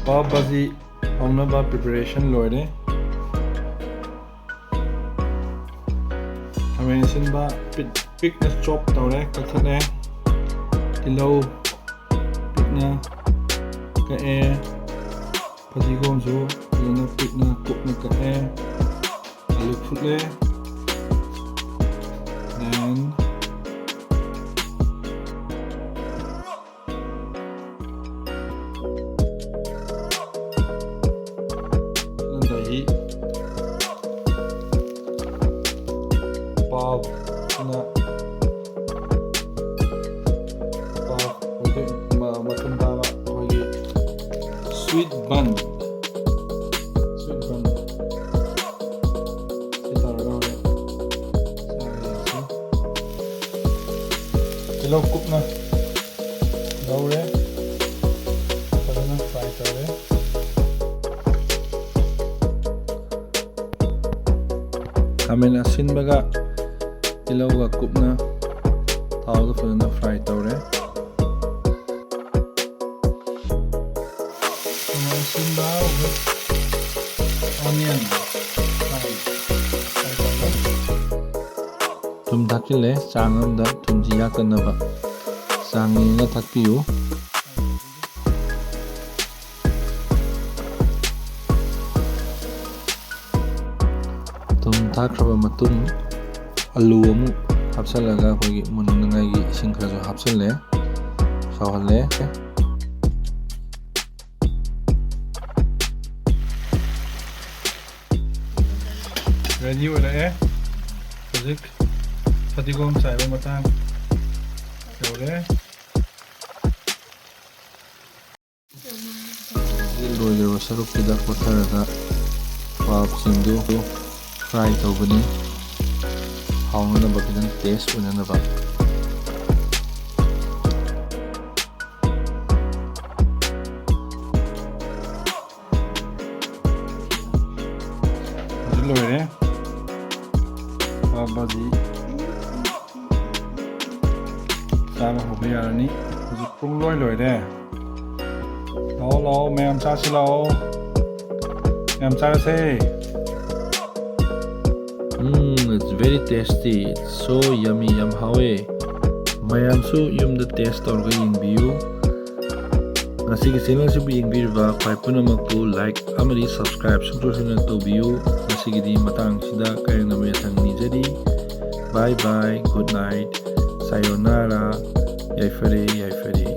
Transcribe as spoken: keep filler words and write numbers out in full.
Pav bhaji ꯍꯧꯅꯕ preparation ꯂꯣꯏꯔꯦ꯫ ꯈꯥꯃꯦꯟ ꯑꯁꯤꯟꯕ ꯄꯤꯛ-, ꯄꯤꯛꯅ chop ꯇꯧꯔꯦ, ꯀꯛꯊꯠꯂꯦ꯫ ꯇꯤꯜꯍꯧ ꯄꯤꯛꯅ ꯀꯛꯑꯦ꯫ ꯐꯗꯤꯒꯣꯝꯁꯨ ꯐꯖꯅ ꯄꯤꯛꯅ ꯀꯨꯞꯅ ꯀꯛꯑꯦ꯫ ꯑꯂꯨ ꯐꯨꯠꯂꯦ꯫ Then ꯗꯍꯤ, ꯄꯥꯞꯅ, ꯄꯥꯞ ꯑꯩꯈꯣꯏꯒꯤ ꯃ-, ꯃꯇꯨꯝ ꯇꯥꯕ ꯑꯩꯈꯣꯏꯒꯤ sweet bun, sweet bun ꯁꯤ ꯇꯧꯔꯒ ꯍꯧꯖꯤꯛ ꯆꯥꯔ ꯌꯦꯡꯁꯤ꯫ ꯇꯤꯜꯍꯧ ꯀꯨꯞꯅ ꯂꯧꯔꯦ꯫ ꯐꯖꯅ fry ꯇꯧꯔꯦ꯫ ꯈꯥꯃꯦꯟ ꯑꯁꯤꯟꯕꯒ ꯇꯤꯜꯍꯧꯒ ꯀꯨꯞꯅ ꯊꯥꯎꯗ ꯐꯖꯅ fry ꯇꯧꯔꯦ꯫ ꯈꯥꯃꯦꯟ ꯑꯁꯤꯟꯕ with onion fry, fry ꯇꯧꯔꯦ꯫ ꯊꯨꯝ ꯊꯥꯛꯆꯤꯜꯂꯦ꯫ ꯆꯥꯡ ꯑꯃꯗ ꯊꯨꯝꯁꯤ ꯌꯥꯛꯇꯅꯕ ꯆꯥꯡ ꯌꯦꯡꯉꯒ ꯊꯥꯛꯄꯤꯌꯨ꯫ ꯊꯨꯝ ꯊꯥꯛꯈ꯭ꯔꯕ ꯃꯇꯨꯡ, ꯑꯂꯨ ꯑꯃꯨꯛ ꯍꯥꯞꯆꯤꯜꯂꯒ ꯑꯩꯈꯣꯏꯒꯤ ꯃꯨꯟꯅꯉꯥꯏꯒꯤ ꯏꯁꯤꯡ ꯈꯔꯁꯨ ꯍꯥꯞꯆꯤꯜꯂꯦ, ꯁꯧꯍꯜꯂꯦ꯫ Ready ꯑꯣꯏꯔꯛꯑꯦ꯫ ꯍꯧꯖꯤꯛ ꯐꯗꯤꯒꯣꯝ ꯆꯥꯏꯕ ꯃꯇꯥꯡ ꯌꯧꯔꯦ꯫ ꯂꯣꯏꯈ꯭ꯔꯕ ꯁꯔꯨꯛꯁꯤꯗ ꯀꯣꯠꯊꯔꯒ ꯄꯥꯞꯁꯤꯡꯗꯨ fry ꯇꯧꯕꯅꯤ, ꯍꯥꯎꯅꯅꯕ, ꯈꯤꯇꯪ taste ꯑꯣꯏꯅꯅꯕ꯫ ꯍꯧꯖꯤꯛ ꯂꯣꯏꯔꯦ꯫ ꯄꯥꯞ ꯕꯥꯖꯤ ꯆꯥꯕ ꯍꯧꯕ ꯌꯥꯔꯅꯤ꯫ ꯍꯧꯖꯤꯛ ꯄꯨꯡ ꯂꯣꯏ ꯂꯣꯏꯔꯦ꯫ ꯂꯥꯛꯑꯣ, ꯂꯥꯛꯑꯣ, ꯃꯌꯥꯝ ꯆꯥꯁꯤ ꯂꯥꯛꯑꯣ꯫ ꯃꯌꯥꯝ ꯆꯥꯔꯁꯦ꯫ ꯎꯝ, it's very tasty. It's so yummy. ꯌꯥꯝ ꯍꯥꯎꯋꯦ꯫ ꯃꯌꯥꯝꯁꯨ ꯌꯨꯝꯗ taste ꯇꯧꯔꯒ ꯌꯦꯡꯕꯤꯌꯨ꯫ ꯉꯁꯤꯒꯤ channel ꯑꯁꯤꯕꯨ ꯌꯦꯡꯕꯤꯔꯤꯕ ꯈ꯭ꯋꯥꯏ ꯄꯨꯝꯅꯃꯛꯄꯨ like ꯑꯃꯗꯤ subscribe ꯁꯨꯡꯁꯣꯏ ꯁꯣꯏꯗꯅ ꯇꯧꯕꯤꯌꯨ꯫ ꯉꯁꯤꯒꯤꯗꯤ ꯃꯇꯥꯡꯁꯤꯗ ꯀꯥꯏꯅꯅꯕ ꯌꯥꯊꯪ ꯅꯤꯖꯔꯤ꯫ Bye bye, good night, sayonara, ꯌꯥꯏꯐꯔꯦ, ꯌꯥꯏꯐꯔꯦ꯫